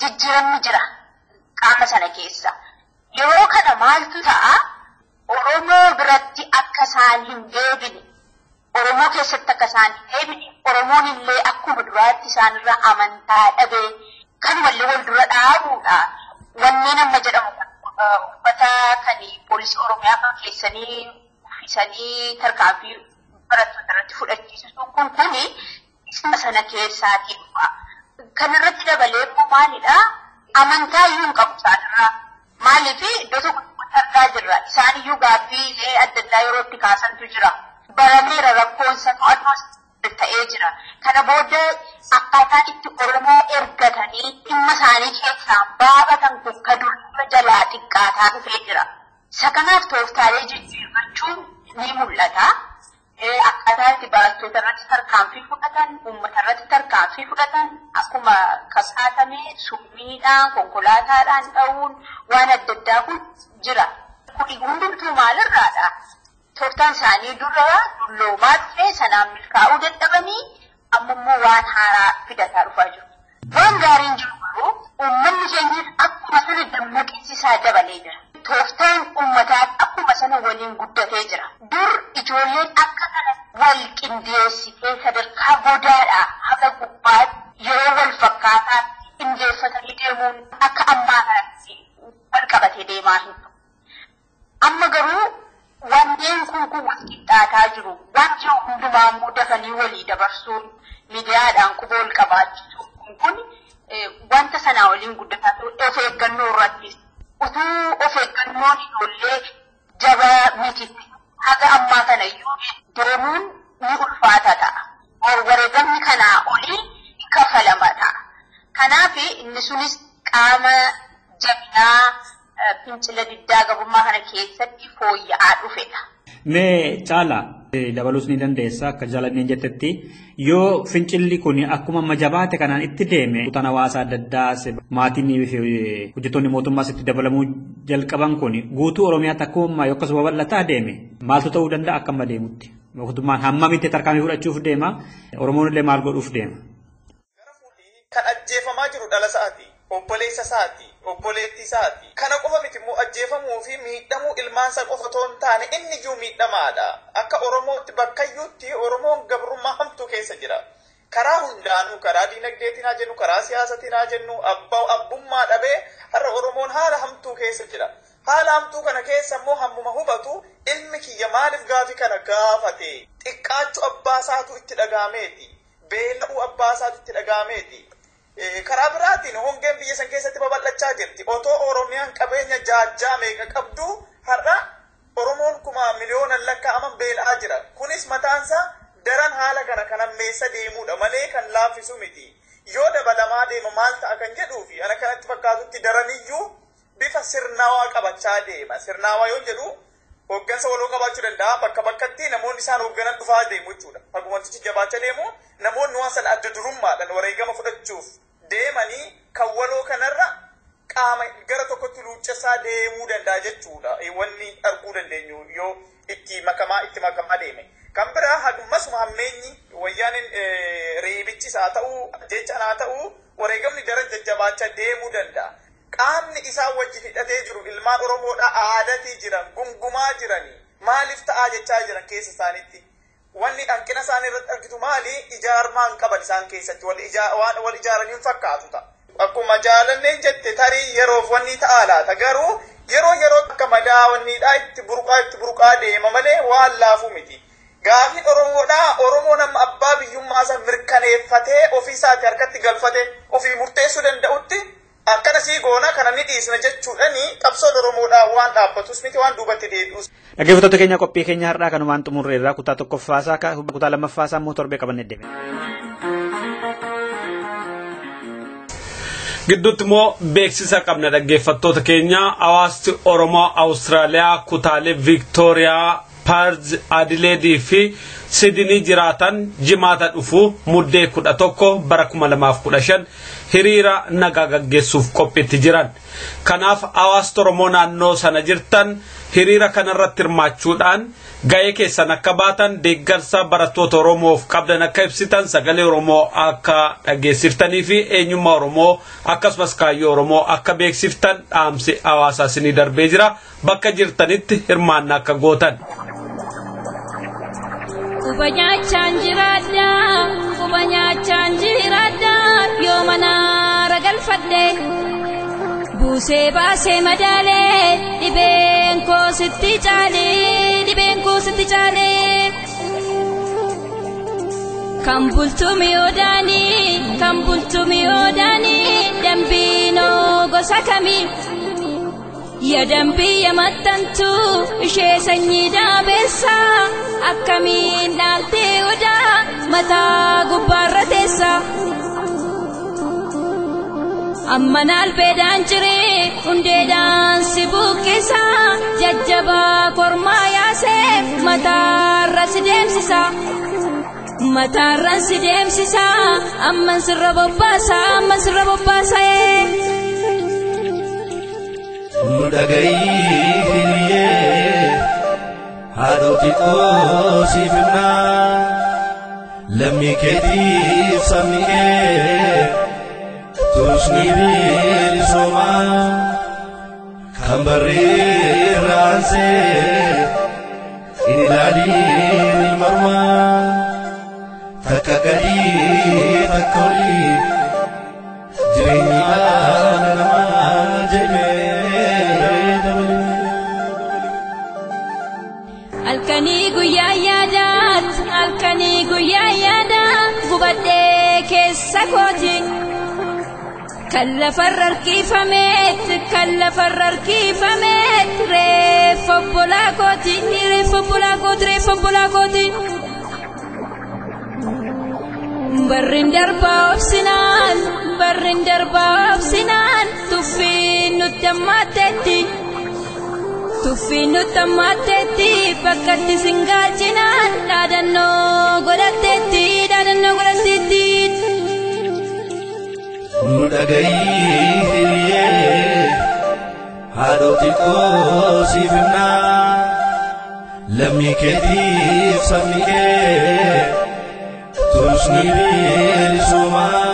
Speaker 6: jijjiiramni jira qaama sana keessa. Yeroo kana maaltu ta'a? Oromoo biratti akka isaan hin deebine, Oromoo keessatti akka isaan hin deebine, Oromoon illee akkuma duraatti isaanirra amantaa dhabee kanumallee wal dura dhaabuudha. Wanneen amma jedhamu uffata kan poolisii Oromiyaa kan keessanii uffisanii tarkaanfii barattoota irratti fudhachiisu kun kuni isuma sana keessaatii dhufa. Kanarratti dabalee immoo maalidhaa? Amantaa iyyuu hin qabu isaanirraa. Maaliif iddoo tokko tokkotti argaa jirra. Isaan iyyuu gaaffiilee adda addaa yeroo itti kaasantu jira. Barameera, rakkoonsa to'annoo ta'ee jira. Kana booda akkaataan itti Oromoo ergatanii dhimma isaanii keessaa baafatan kun ka dura jalaa xiqqaataa dhufee jira. Isa kanaaf tooftaalee jijjiirrachuun ni mul'ata. Akkaataa itti barattoota irratti tarkaanfii fudhatan, uummata irratti tarkaanfii fudhatan, akkuma kasaatame summiidhaan, konkolaataadhaan dha'uun waan adda addaa kun jira. Kuni hundumtuu maalirraadha? Tooftaan isaanii dura dulloomaa dhufe, sanaan milkaa'uu dadhabanii amma immoo waan haaraa fidataa dhufaa jiru. Waan gaariin jiru garuu uummanni keenyas akkuma sana dammaqinsi isaa dabalee jira. Tooftaan uummataa akkuma sana waliin guddatee jira. Dur ijoolleen akka kana wal qindeessitee sadarkaa godaadhaa haga gubbaatti yeroo wal fakkaataatti qindeeffatanii deemuun akka ammaa kanatti wal qabatee deemaa hin jiru. Amma garuu wanneen kun kun wal qixxaataa jiru. Waan jiru hundumaa immoo dafanii walii dabarsuun, miidiyaadhaan quba wal qabaachisuun kun kun wanta sanaa waliin guddataa jiru. Of eeggannoo irratti utuu of eeggannoon ijoollee jabaa miti haga ammaa kana iyyuu deemuun ni ulfaata ta'a. Wareegamni kanaa olii kafalama ta'a. Kanaaf inni sunis qaama jabinaa fincila diddaa gabrummaa kana keessatti fooyya'aa dhufedha.
Speaker 5: Mee Caalaa, dabaluus ni dandeessa akka Jaalanneen jettetti, yoo fincilli kun akkuma amma jabaate kanaan itti deeme, kutaan hawaasaa adda addaas, maatiin fi hojjettoonni mootummaas itti dabalamuu jalqaban kun guutuu Oromiyaatti akkuma ammaa yoo akkasuma babal'ataa deeme maaltu ta'uu danda'a akka amma deemutti? Mootummaan hammamitti tarkaanfii fudhachuuf deema? Oromoon illee maal godhuuf deema?
Speaker 7: Kan ajjeefamaa jiru dhala isaati, obboleessa isaati, obboleettii isaati. Kana qofa miti immoo, ajjeefamuu fi miidhamuu ilmaansa qofa otoo hin taane inni iyyuu miidhamaadha. Akka Oromootti bakkayyuutti Oromoon gabrummaa hamtuu keessa jira. Karaa hundaanuu, karaa diinagdeetiin haa jennu, karaa siyaasatiin haa jennu, abbummaa dhabee har'a Oromoon haala hamtuu keessa jira. Haala hamtuu kana keessa immoo hammuma hubatu ilmi kiyya maaliif gaafii kana gaafate? Xiqqaachuu abbaa isaatu itti dhagaameeti. Beela'uu abbaa isaatu itti dhagaameeti. Karaa biraatiin hongeen biyya san keessatti babal'achaa jirti. Otoo Oromiyaan qabeenya jaajjaa meeqa qabdu har'a Oromoon kuma miliyoonan lakkaa'aman beela'aa jira. Kunis mataansaa daran haala kana kan ammeessa deemudha malee kan laaffisu miti. Yoo dabalamaa deema maal ta'a kan jedhuu fi ana kanatti fakkaatutti daraniyyuu bifa sirnaawaa qabachaa deema. Sirnaawaa yoo jedhu hooggansa waloo qabaachuu danda'a. Bakka bakkatti namoonni isaan hoogganan dhufaa deemu jechuudha. Haguma wantichi jabaachaa deemu namoonni waan sana adda durummaadhaan wareegama fudhachuuf deemanii kan waloo kanarra qaama gara tokkotti luuccessaa deemuu danda'a jechuudha. Wanni arguu dandeenyu yoo itti makamaa itti makamaa deeme. Kan biraa hammasuma hammeenyi wayyaaniin reebichis haa ta'uu, jechaan haa ta'uu, wareegamni daran jajjabaachaa deemuu danda'a. Qaamni isaan wajjin hidhatee jiru ilmaan Oromoodha aadatii jiran, gungumaa jiranii, maaliif ta'aa jechaa jiran keessa isaaniitti. Wanni hanqina isaanii irratti argitu maali? Ijaarmaan qaban isaan keessatti wal ijaaranii hin fakkaatu ta'a. Akkuma Jaalanneen jette tarii yeroof wanni ta'a laata, garuu yeroo yeroo akka madaa wanniidhaa itti burqaa itti burqaa deema malee waan laafuu miti. Gaafiin Oromoodhaa, Oromoon amma abbaa biyyummaa isaa mirkaneeffatee ofii isaati harkatti galfatee ofii murteessuu danda'utti akkana sii goona kana ni dhiisna jechuudhani qabsoon Oromoodhaa waan dhaabbatus miti, waan duubatti deebi'us.
Speaker 5: Dhaggeeffattoota keenya, qophii keenya har'aa kanumaan xumurreerraa. Kutaa tokkoffaasaa, kutaa lammaffaasaa immoo torbee qabannee deemna.
Speaker 3: Gidduutti immoo beeksisa qabna dhaggeeffattoota keenya hawaasni Oromoo Awustiraaliyaa kutaalee Viiktooriyaa, Paarz, Adileedii fi Sidinii jiraatan jimaata dhufu muddee 11 bara 2015 hiriira nagaa gaggeessuuf qophiitti jiran. Kanaaf hawaasni Oromoo naannoo sana jirtan hiriira kanarratti hirmaachuudhaan ga'ee keessan akka baatan deeggarsa barattoota Oromoof qabdan akka ibsitan sagalee Oromoo akka dhageessiftanii fi eenyummaa Oromoo akkasumas kaayyoo Oromoo akka beeksiftan dhaamsi hawaasaa isinii darbee jira bakka jirtanitti hirmaannaa akka gootan.
Speaker 8: Quba nyaachaan jiraadha, quba nyaachaan jiraadha, yoo manaara galfadhe. Buusee baasee madaalee, dhibeen koo sitti caalee, dhibeen koo sitti caalee. Kan bultu mi'oodaanii, kan bultu mi'oodaanii, dambiinoo gosa kamii? Ya dambii maxxantu ishee sanyii daabeessa akkamiin dhaaltee odaa mataa gubbaarra teessa. Amma naalbeedhaan jiree hundeedhaan si buqqisa jajjabaa kormaa yaaseef mataarra si deemsisa. Mataarra si deemsisa amman sirra bobbaasa amman sirra bobbaasa.
Speaker 9: Nu dhagaii hiriyyee haadhoti koo siif himnaa lammii keetiif sabni kee turusni bilisoomaa kan barreerraansee in ilaaliin ilmarmaa takka gadii takka olii jireenyi dhala namaa jedhee.
Speaker 8: Halkanii guyyaa yaadaat, halkanii guyyaa yaadaat, gubadhee keessa kooti. Kan lafarra harkifameet, kan lafarra harkifameet, reeffa obbolaa kooti, reeffa obbolaa kooti, reeffa obbolaa kooti. Barriin darbaa obsinaan, barriin darbaa obsinaan, tuffiin nutti hammaatteetti. Tuffiin nutti hammaatteetti bakkatti singaalchinaan dhaadannoo godhatteetti dhaadannoo godhatteetti.
Speaker 9: Nu dhagaii hiriyyee haadhoti koo siif himnaa lammii keetiif sabni kee turusni bilisoomaa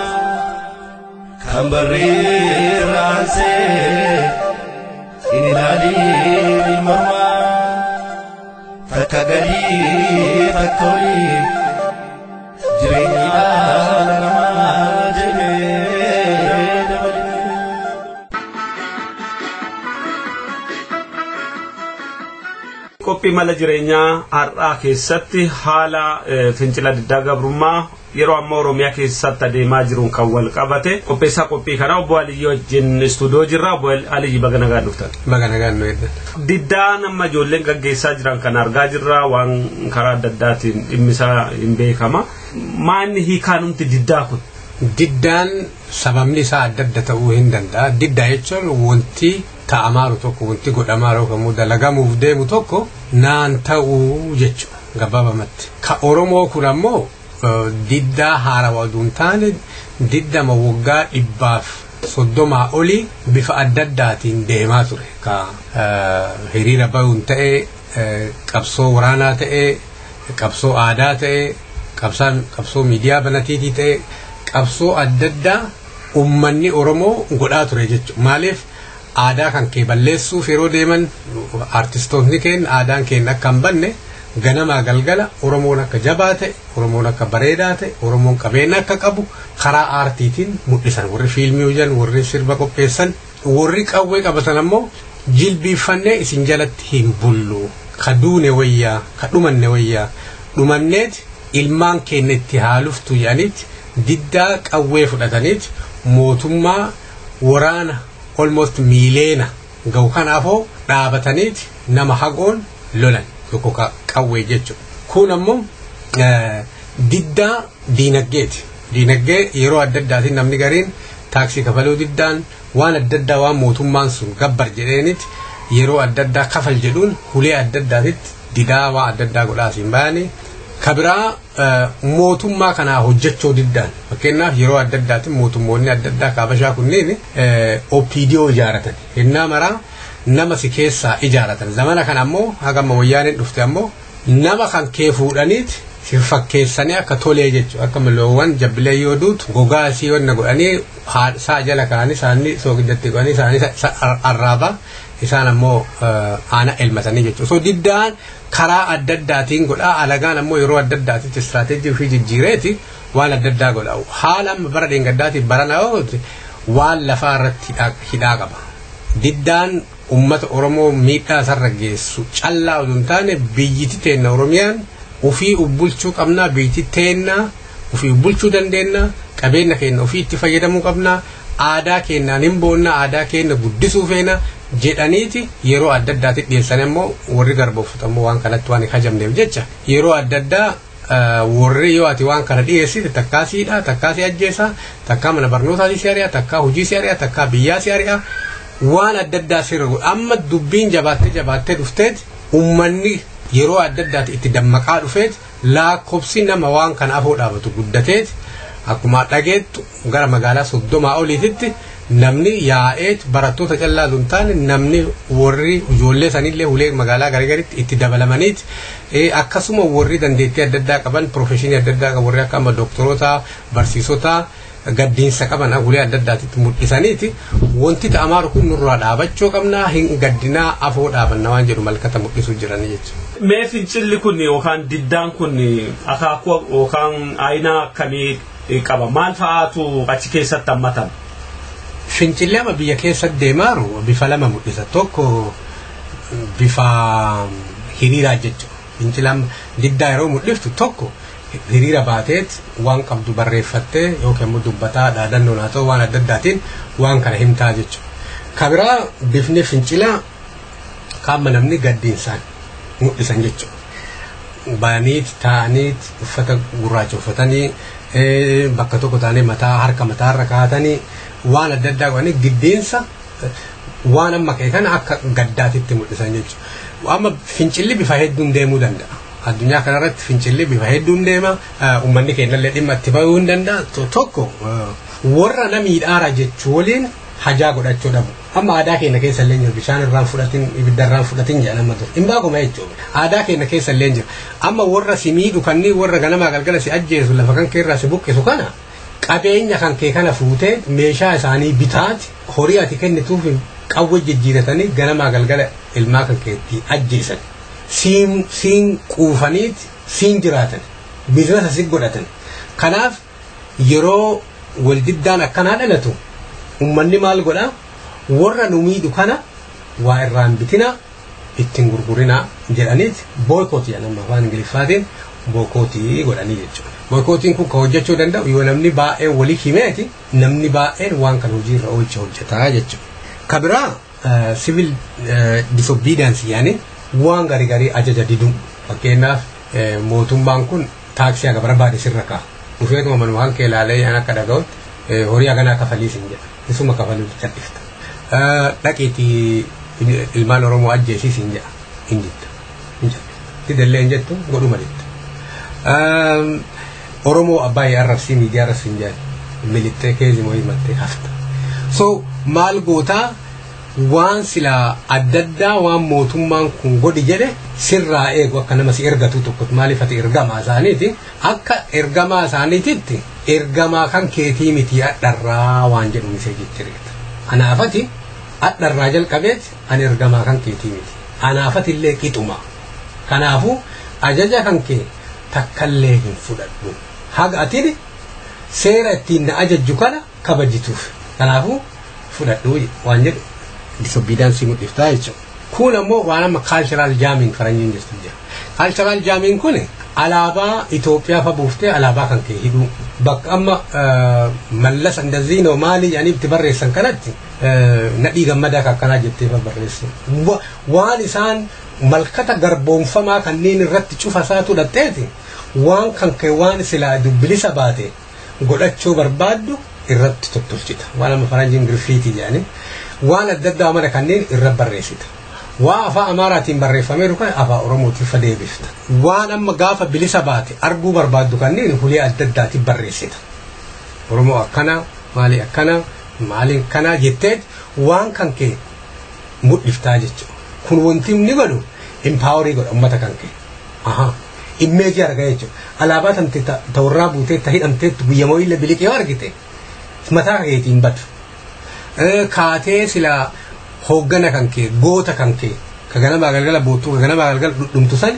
Speaker 9: kan barreerraansee. In ilaaliin ilmarmaa takka gadii takka olii jireenyi dhala namaa jedhee dabalee.
Speaker 3: Qophii mala jireenyaa har'aa keessatti haala fincila diddaa gabrummaa yeroo ammaa Oromiyaa keessatti adeemaa jiruun kan wal qabate qopheessaa qophii kanaa obbo Aliyyi wajjin istuudiyoo jirra. Obbo Aliyyi baga nagaan dhuftan.
Speaker 10: Baga nagaan nu eeggan.
Speaker 3: Diddaa nama ijoolleen gaggeessaa jiran kan argaa jirra waan karaa adda addaatiin dhimmi isaa hin beekama. Maanni hiikaanumti diddaa kun?
Speaker 10: Diddaan sababni isaa adda adda ta'uu hin danda'a. Diddaa jechuun wanti ta'amaaru tokko wanti godhamaaru yookaan dalagamuuf deemu tokko naan ta'uu jechuudha gabaabamatti. Ka Oromoo kun ammoo diddaa haarawaa osoo hin taane diddama waggaa 130 olii bifa adda addaatiin deemaa ture. Ka hiriira bahuun ta'ee qabsoo waraanaa ta'ee qabsoo aadaa ta'ee qabsoo miidiyaa banatiitii ta'ee qabsoo adda addaa uummanni Oromoo godhaa ture jechuudha. Maaliif aadaa kan kee balleessuuf yeroo deeman artistoonni keenya aadaan keenya akka hin banne ganamaa galgala Oromoon akka jabaa ta'e, Oromoon akka bareedaa ta'e, Oromoon qabeenya akka qabu karaa aartiitiin mul'isan. Warri fiilmii hojjan, warri sirba qopheessan, warri qawwee qabatan ammoo jilbiiffannee isin jalatti hin bullu. Ka duune wayyaa, ka dhumanne wayyaa, dhumanneet ilmaan keenya itti haaluftu jedhaniiti diddaa qawwee fudhataniiti mootummaa waraana almost miileena ga'u kanaafoo dhaabataniiti nama hagoon lolan tokko qawwee jechuudha. Kun ammoo diddaa diinagdeeti. Diinagdee yeroo adda addaatiin namni gariin taaksii kafaluu diddaan waan adda addaa waan mootummaan sun gabbar jedheeniti yeroo adda addaa kafal jedhuun hulee adda addaatitti didaa waan adda addaa godhaa siin bayanii. Kabiraa mootummaa kanaa hojjechuu diddaan fakkeenyaaf yeroo adda addaatiin mootummoonni adda addaa kaabashaa kunneen OPDO ijaaratan hinnaa maraa nama si keessaa ijaaratan zamana kana ammoo hagama wayyaaneen dhufte ammoo nama kan kee fuudhaniiti si fakkeessanii akka tolee jechuudha akka loowwan jabbilee yoo duutu gogaa isii wanna godhanii saa jala kaa'anii isaanii soogidatti godhanii isaanii arraabaa isaan ammoo aana elmatanii jechuudha. So diddaan karaa adda addaatiin godhaa alagaan ammoo yeroo adda addaatitti istiraateejii ofii jijjiireeti waan adda addaa godha. Haala amma bara dheengaddaatiif barana waan lafaa irratti hidhaa qaba. Diddaan uummata Oromoo miidhaa isarra geessu callaa osoo hin taane biyyiti teenna Oromiyaan ofii ubbulchuu qabnaa biyyiti teenna ofii ubbulchuu dandeenya qabeenya keenya ofii itti fayyadamuu qabnaa aadaa keenyaan hin boonna aadaa keenya guddisuu feena jedhaniiti yeroo adda addaatti dhiyeessan immoo warri garboofatu ammoo waan kanatti waan hin hajamneef jecha yeroo adda addaa warri yoo ati waan kana dhiyeessite takkaa siidha takkaa si ajjeesa takkaa mana barnootaa si ari'a takkaa hojii si ari'a takkaa biyyaa si ari'a waan adda addaa sirra godha amma dubbiin jabaattee jabaattee dhufteet ummanni yeroo adda addaatti itti dammaqaa dhufeet lakkoofsi nama waan kana afoo dhaabatu guddateet akkuma dhageettu gara magaalaa 30 oliititti namni yaa'eet barattoota callaa osoo hin taane namni warri ijoollee sanillee hulee magaalaa garagaritti itti dabalamaniit akkasuma warri dandeettii adda addaa qaban profeshinii adda addaa qaban warri akka amma doktoroota barsiisota gaddiinsa qaban hulee adda addaatitti mul'isaniiti wanti ta'amaa kun nurraa dhaabachuu qabnaa hin gaddinaa afoo dhaabanna waan jedhu malkata mul'isuu jiranii jechuudha.
Speaker 3: Mee fincilli kun yookaan diddaan kun akaakuu yookaan aayinaa akkamii qaba maal fa'aatu achi keessatti hammatama?
Speaker 10: Fincilli amma biyya keessatti deemaaru bifa lama mul'isa tokko bifa hiriiraa jechuudha. Fincila diddaa yeroo mul'iftu tokko hiriira baateet waan qabdu barreeffattee yookiin immoo dubbataa dhaadannoon haa ta'u waan adda addaatiin waan kana himtaa jechuudha. Kabiraa bifni fincilaa qaama namni gaddiinsaan mul'isan jechuudha. Baaniit taa'aniit uffata gurraacha uffatanii bakka tokko taa'anii mataa harka mataarra kaa'atanii waan adda addaa godhanii giddiinsa waan amma ka'e kana akka gaddaatitti mul'isan jechuudha. Amma fincilli bifa hedduun deemuu danda'a. Addunyaa kanarratti fincilli bifa hedduun deema. Uummanni keenyallee dhimma itti bahuu hin danda'a. Tokko warra namiidhaara jechuu waliin hajaa godhachuu dhabu. Amma aadaa keenya keessa illee jiru bishaan irraan fudhatin ibidda irraan fudhatin jedhan amma ture. Hin baakuma jechuudha. Aadaa keenya keessa illee jira. Amma warra si miidhu kanneen warra ganamaa galgala si ajjeesu lafa kan keerraa si buqqisu kana qabeenya kan kee kana fuutee meeshaa isaanii bitaati horii ati kennituuf qawwee jijjiiratanii ganamaa galgala ilmaa kan keetti ajjeesan. Siin quufaniiti siin jiraatan biizinasa si godhatan. Kanaaf yeroo waldiddaan akkanaa dhalatu ummanni maal godhaa warra nu miidhu kana waa irraan bitinaa ittiin gurgurinaa jedhaniiti boykootii jedhama afaan ingiliffaatiin boykootii godhanii jechuudha. Boykootiin kun kan hojjechuu danda'u yoo namni baay'een walii himeeti namni baay'een waan kan hojiirra oolcha hojjetaa jechuudha. Kabiraa civil disobedience yaani waan garii garii ajaja diduu fakkeenyaaf mootummaan kun taaksii haga barbaade sirra kaa'a. Dhufeetuma manuma kan kee ilaalee an akka dhaga'utti horii haganaa kafalii sin jedha. Isuma kafaluu cal'ifta. Dhaqiitii ilmaan Oromoo ajjeesii sin jedha. Hin jetta. Hin jetta. Didellee hin jettu godhuma jetta. Oromoo abbaa arrabsii miidiyaa arrabsii hin jedhan. Milittee keezimoo himattee hafta. So maal gootaa waan silaa adda addaa waan mootummaan kun godhi jedhe sirraa eegu akka nama si ergatu tokko maaliif ati ergamaa isaaniiti akka ergamaa isaaniititti ergamaa kan keetii miti adharraa waan jedhu miseejitti ergata. Anaafati adharraa jalqabeet ani ergamaa kan keetii miti. Anaafati illee qixuma. Kanaafuu ajaja kan kee takkallee hin fudhadhu. Haga atini seera ittiin na ajajju kana kabajituuf. Kanaafuu fudhadhu waan jedhu disobedience mul'iftaa jechuudha. Kun ammoo waan amma cultural jamming faranjiin jirtu jira. Cultural jamming kun alaabaa Itoophiyaa fa buuftee alaabaa kan kee hidhuu bakka amma Mallas Andaziinoo maali jedhanii itti barreessan kanatti nadhii gammadaa kan akkanaa jettee fa barreessu. Waan isaan malkata garboomfamaa kanneen irratti cufa isaatu hidhatteeti waan kan kee waan silaa dubbilisa baate godhachuu barbaaddu irratti tottolchita. Waan amma faranjiin graffiti jedhani waan adda addaa mana kanneen irra barreessita. Waa afaan Amaaraatiin barreeffameeru kan afaan Oromootiin fadeebifta. Waan amma gaafa bilisa baate arguu barbaaddu kanneen hulee adda addaatiin barreessita. Oromoo akkana, maali akkana, maali akkana jettee waan kan kee mul'iftaa jechuudha. Kun wanti inni godhu empowerii godha uummata kan kee. Ahaa. Immeejii argaa jechuudha. Alaabaa tamte ta'urraa buutee ta hidhamtee guyyamoo illee biliqee yoo argite mataa keetiin badu. Kaatee silaa hooggana kan kee goota kan kee ka ganamaa galgala boottuu ka ganamaa galgala dhudhumtu san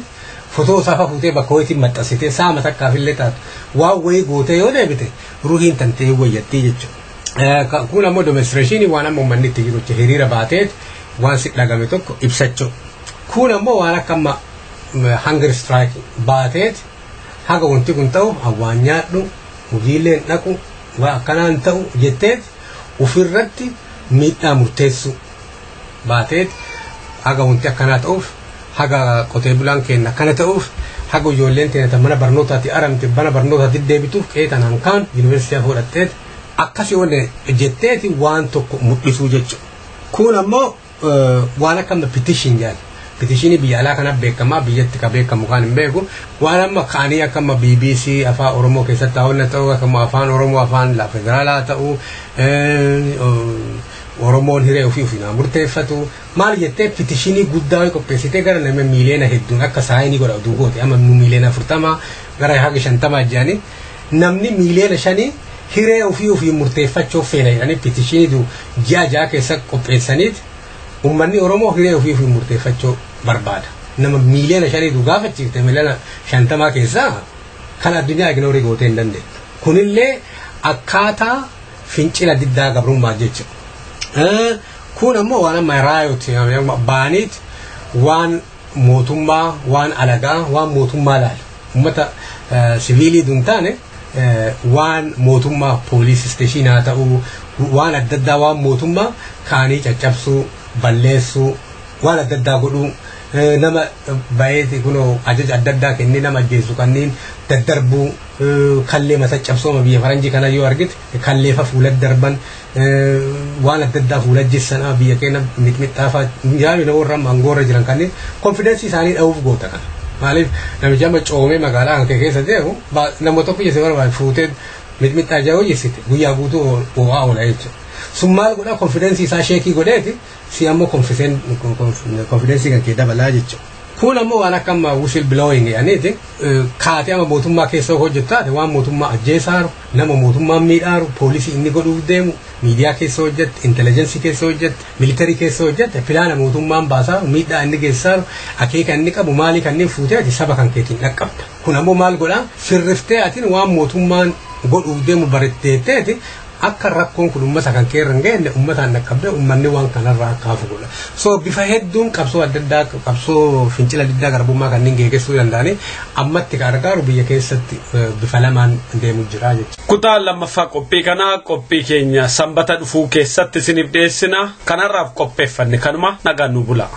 Speaker 10: fotoo isaa fuutee bakka wayiitiin maxxansitee saama takkaaf illee taatu waan wayii gootee yoo deebite ruhiin tantee wayyattii jechuudha. Kun ammoo demonstreeshinii waan amma uummanni itti jiru hiriira baateet waan si dhagame tokko ibsachuu. Kun ammoo waan akka amma hunger strike baateet haga wanti kun ta'u waan nyaadhu hojiilee hin dhaqu waan akkanaan ta'u jetteet ofirratti miidhaa murteessu baateet haga wanti akkanaa ta'uuf haga qotee bulaan keenya akkana ta'uuf haga ijoolleen teenya mana barnootaatti aramte mana barnootaatti deebituuf qe'ee tanaan kaan yuunivarsiitii fudhatteet akkasii wanne jetteeti waan tokko mul'isuu jechuudha. Kun ammoo waan akka amma petition jedhan. Petitionii biyya alaa kana beekamaa biyyatti ka beekamu kan hin beeku waan amma kaanii akka amma BBC afaan Oromoo keessatti haawwanna ta'u akka amma afaan Oromoo afaan federaalaa ta'u Oromoon hiree ofii ofii naa murteeffatu maal jettee petitionii guddaa qopheessitee gara nama miiliyoona hedduun akka saayinii godha oduu goote amma miiliyoona 40 gara haga 50 jedhanii namni miiliyoona 5 hiree ofii ofii murteeffachuuf feena jedhanii petitionii ji'a ja'a keessa qopheessaniiti. Uummanni Oromoo hiree ofii ofii murteeffachuu barbaada. Nama miiliyoona 5 gaafachiifte miiliyoona 50 keessaa kan addunyaa ignorii gootee hin dandeettu. Kunillee akkaataa fincila diddaa gabrummaa jechuudha. Kun ammoo waan amma raayoti baaniit waan mootummaa waan alagaa waan mootummaa laalu. Uummata siviilii dun taane waan mootummaa pooliis isteeshinaa ta'uu waan adda addaa waan mootummaa kaanii caccabsuu balleessuu waan adda addaa godhuu nama bayeeti kunoo ajaja adda addaa kennee nama ajjeesu kanneen daddarbuu kallee mata cabsoo biyya faranjii kana yoo argite kalleefa fuula darban waan adda addaa fuula jissan biyya keenya mixmixaafaa yaalu nama warra aangoorra jiran kanneen konfidensii isaanii dha'uuf goota kana. Maaliif namichi amma coomee magaalaa kan keessa deemu nama tokko jesse barbaade fuutee mixmixaa jaa hojjessite guyyaa guutuu ho'aa oola jechuudha. Sun maal godhaa konfidensii isaa sheekii godheeti si ammoo konfidensii kan kee dabalaa jechuudha. Kun ammoo waan akka amma whistle blowing jedhaniiti kaatee amma mootummaa keessa hojjettu taate waan mootummaa ajjeesaaru nama mootummaan miidhaaru poolisii inni godhuuf deemu miidiyaa keessa hojjette intelligensii keessa hojjette militarii keessa hojjette pilaana mootummaan baasaaru miidhaa inni geessaaru akeeka inni qabu maalii kanneen fuutee ati saba kan keetiin dhaqqabda. Kun ammoo maal godhaa sirriftee atiin waan mootummaan godhuuf deemu baratteetteeti akka rakkoon kun uummata kan keerra hin geenye uummataan dhaqqabdee uummanni waan kanarraa akka hafu godha. So bifa hedduun qabsoo adda addaa qabsoo fincila diddaa garbummaa kanneen geggeessuu danda'anii ammatti kan gargaaru biyya keessatti bifa lamaan deemu jira jechuudha.
Speaker 3: Kutaa lammaffaa qophii kanaa qophii keenya sanbata dhufuu keessatti isiniif dhiyeessina. Kanarraaf qopheeffanne kanuma nagaan nu bula.